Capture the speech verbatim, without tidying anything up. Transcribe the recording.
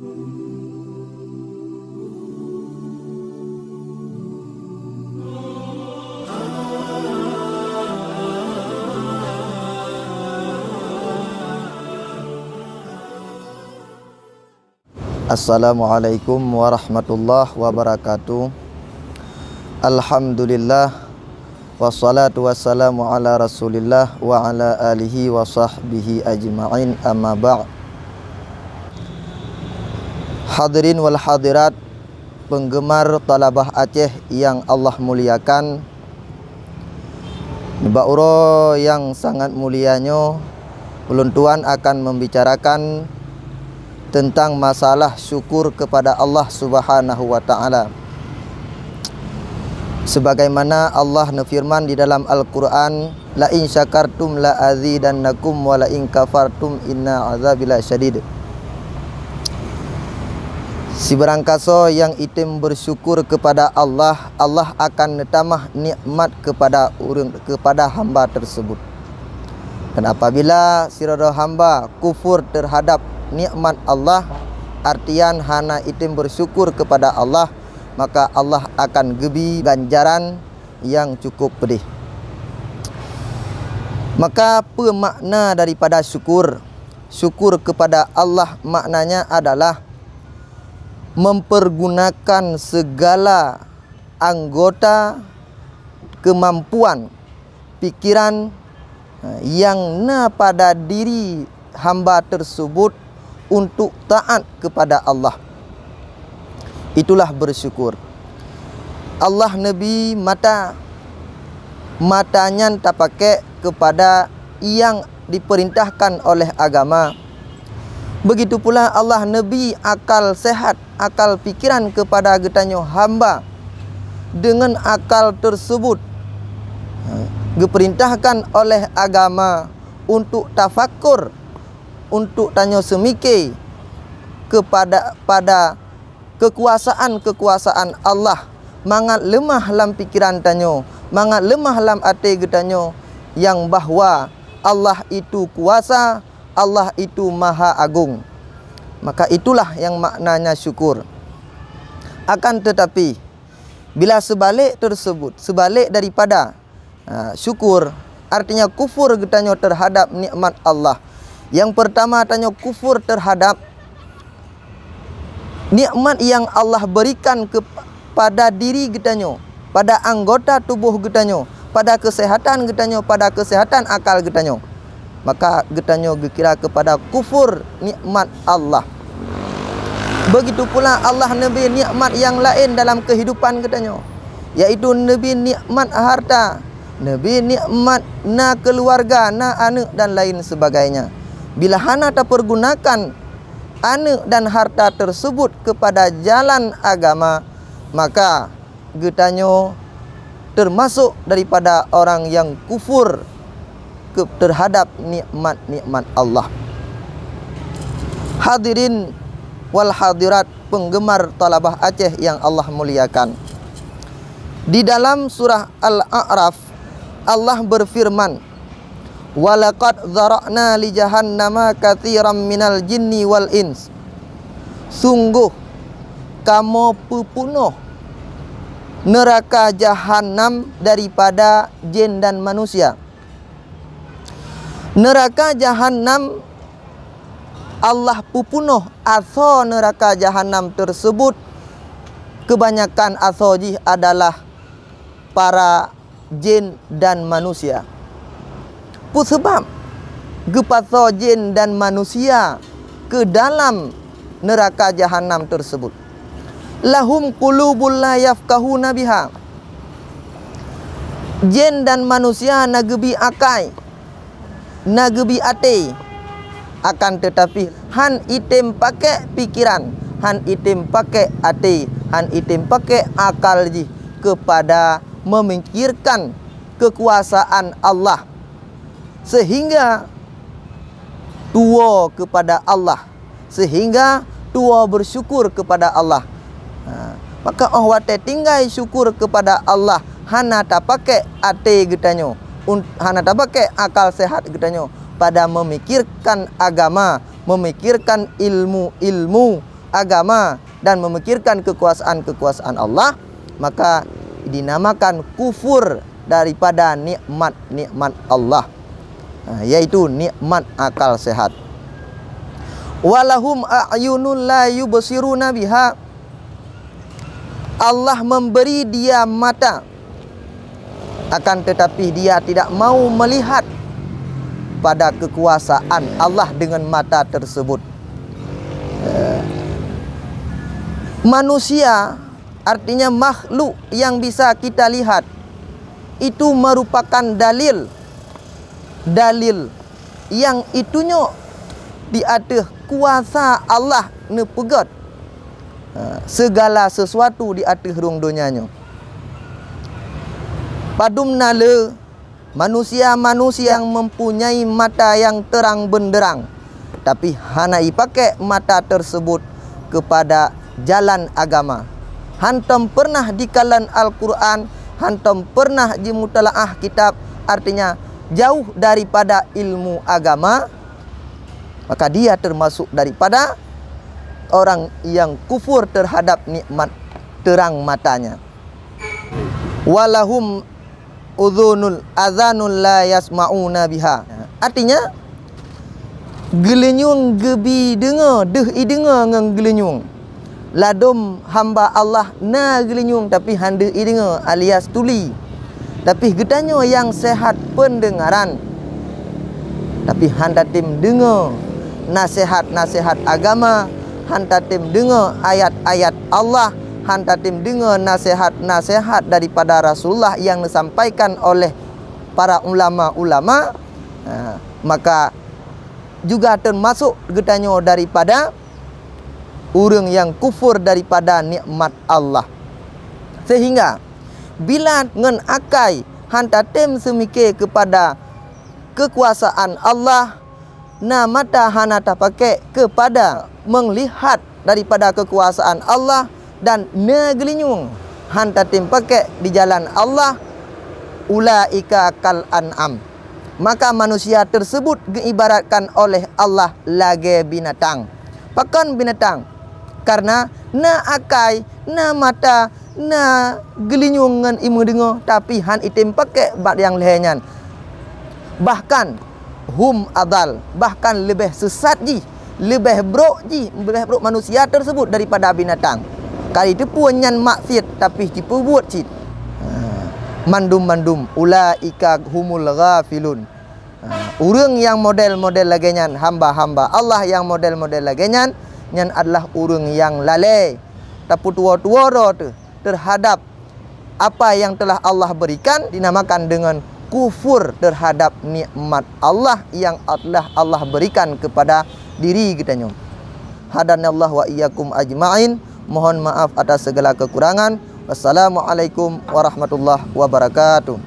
Assalamualaikum warahmatullahi wabarakatuh. Alhamdulillah, wassalatu wassalamu ala Rasulillah wa ala alihi wa sahbihi ajma'in, amma ba'd. Hadirin wal hadirat, penggemar Thalabah Aceh yang Allah muliakan, bak uroe nyang sangat mulia nyoe, ulôn tuan akan membicarakan tentang masalah syukur kepada Allah Subhanahu wa Ta'ala. Sebagaimana Allah neufeureuman di dalam Al-Quran, "La in syakartum la azidannakum wa la in kafartum inna azabi lasyadid." Sibarangkasoe nyang item bersyukur kepada Allah, Allah akan neutamah nikmat kepada ureuëng, kepada hamba tersebut. Dan apabila sidroe hamba kufur terhadap nikmat Allah, artian hana item bersyukur kepada Allah, maka Allah akan geubi ganjaran nyang cukup pedih. Maka, peue makna daripada syukur? Syukur kepada Allah maknanya adalah mempergunakan segala anggota, kemampuan, pikiran, ha, nyang na pada diri hamba tersebut untuk taat kepada Allah. Itulah bersyukur. Allah neubri mata, mata nyan tapakék kepada nyang diperintahkan oleh agama. Begitu pula Allah neubri akal sehat, akal pikiran kepada geutanyoe hamba. Deungon akal tersebut, ha, geuperintahkan oleh agama untuk tafakur, untuk tanyoe seumike kepada, pada kekuasaan-kekuasaan Allah, mangat leumah lam pikiran tanyoe, mangat leumah lam até geutanyoe, nyang bahwa Allah itu kuasa, Allah itu maha agung. Maka itulah yang maknanya syukur. Akan tetapi, bila seubalik tersebut, seubalik daripada, ha, syukur, artinya kufur geutanyoe terhadap nikmat Allah. Yang pertama, tanyoe kufur terhadap nikmat yang Allah berikan kepada diri geutanyoe, pada anggota tuboh geutanyoe, pada keuseuhatan geutanyoe, pada keuseuhatan akal geutanyoe. Maka geutanyoe geukira kepada kufur nikmat Allah. Begitu pula Allah neubri nikmat nyang laén dalam keuhidupan geutanyoe, yaitu neubri nikmat harta, neubri nikmat na keuluwarga, na aneuëk dan lain sebagainya. Bila hana tapeurgunakan aneuëk dan harta tersebut kepada jalan agama, maka geutanyoe termasuk daripada orang yang kufur ke, terhadap nikmat-nikmat Allah. Hadirin wal hadirat, penggemar Thalabah Aceh yang Allah muliakan. Di dalam surah Al-A'raf, Allah berfirman, "Walaqad dzara'na li jahannama katsiran minal jinni wal ins." Sunggoh kamoe peupunoh neuraka jahanam daripada jén dan manusia. Neuraka jahanam Allah peupunoh, asoe neuraka jahanam tersebut keubanyakan asoe jih adalah para jén dan manusia. Peue seubab geupasoe jén dan manusia keu dalam neuraka jahanam tersebut? "Lahum qulubun la yafqahuna biha." Jén dan manusia na geubi akai, na geubi até, akan teutapi han item pakék pikeran, han item pakék até, han item pakék akal jih keupada memikirkan keukuasaan Allah, seuhingga tuwoe keupada Allah, seuhingga tuwoe beusyukur keupada Allah. Ha, maka óh watée tinggai syukur keupada Allah, hana tapakék até geutanyoe, un-, hana tapakék akal seuhat geutanyoe pada memikirkan agama, memikirkan ilmu-ilmu, agama dan memikirkan kekuasaan-kekuasaan Allah, maka dinamakan kufur daripada nikmat-nikmat Allah, ha, yaitu nikmat akal sehat. "Walahum a'yunun la yubsiruna biha." Allah memberi dia mata, akan tetapi dia tidak mau melihat pada kekuasaan Allah dengan mata tersebut. Eh, manusia, artinya makhluk yang bisa kita lihat, itu merupakan dalil, dalil nyang itunyok di ateueh kuasa Allah neupeugét, ha, segala sesuatu di ateueh rhueng donya nyoe. Padum na le manusia-manusia nyang mempunyai mata nyang terang benderang, tapi hana jipakèk mata tersebut keupada jalan agama. Hantom peureunah jikalon Al-Qur'an, hantom peureunah jimutalaah kitab, artinya jauh daripada ilmu agama, maka dia termasuk daripada orang yang kufur terhadap nikmat terang matanya. "Walahum udhunul, adhanul la yasma'una biha." Artinya, geulinyueng geubi deungoe, deuh ideungoe ngon geulinyueng. Ladôm hamba Allah na geulinyueng tapi han deuh ideungoe alias tuli. Tapi geutanyoe nyang sehat pendengaran, tapi han tatem deungoe naseuhat-naseuhat agama, han tatem deungoe ayat-ayat Allah, han tatem deungoe naseuhat-naseuhat daripada Rasulullah nyang neusampaikan oleh para ulama-ulama, ha, maka juga teumasok geutanyoe daripada ureuëng nyang kufur daripada nikmat Allah. Sehingga bila ngon akai han tatem seumike keupada keukuasaan Allah, na mata hana tapakèk keupada meulihat daripada keukuasaan Allah, dan na geulinyueng han tatem pakèk di jalan Allah, ulaika kal an'am. Maka manusia tersebut geuibaratkan oleh Allah lagèe binatang. Pakon binatang? Karena na akai, na mata, na geulinyueng ngon imeudeungoe, tapi han item pakèk bak nyang lhèe nyan. Bahkan, hum adal, bahkan leubeh sesat jih, leubeh brok jih, leubeh brok manusia tersebut daripada binatang. Kali teupeu nyan maksiet, tapi jipeubuet cit. Ha, mandum-mandum, ulaika humul ghafilun. Ha, ureuëng nyang model-model lagèe nyan, hamba-hamba Allah nyang model-model lagèe nyan, nyan adalah ureuëng nyang lalè, tapeutuwo-tuwo droe teuh terhadap apa yang telah Allah berikan, dinamakan dengan kufur terhadap nikmat Allah yang telah Allah berikan kepada diri geutanyoe. Hadanallahu wa iyyakum ajma'in. Mohon maaf atas segala kekurangan. Wassalamualaikum warahmatullahi wabarakatuh.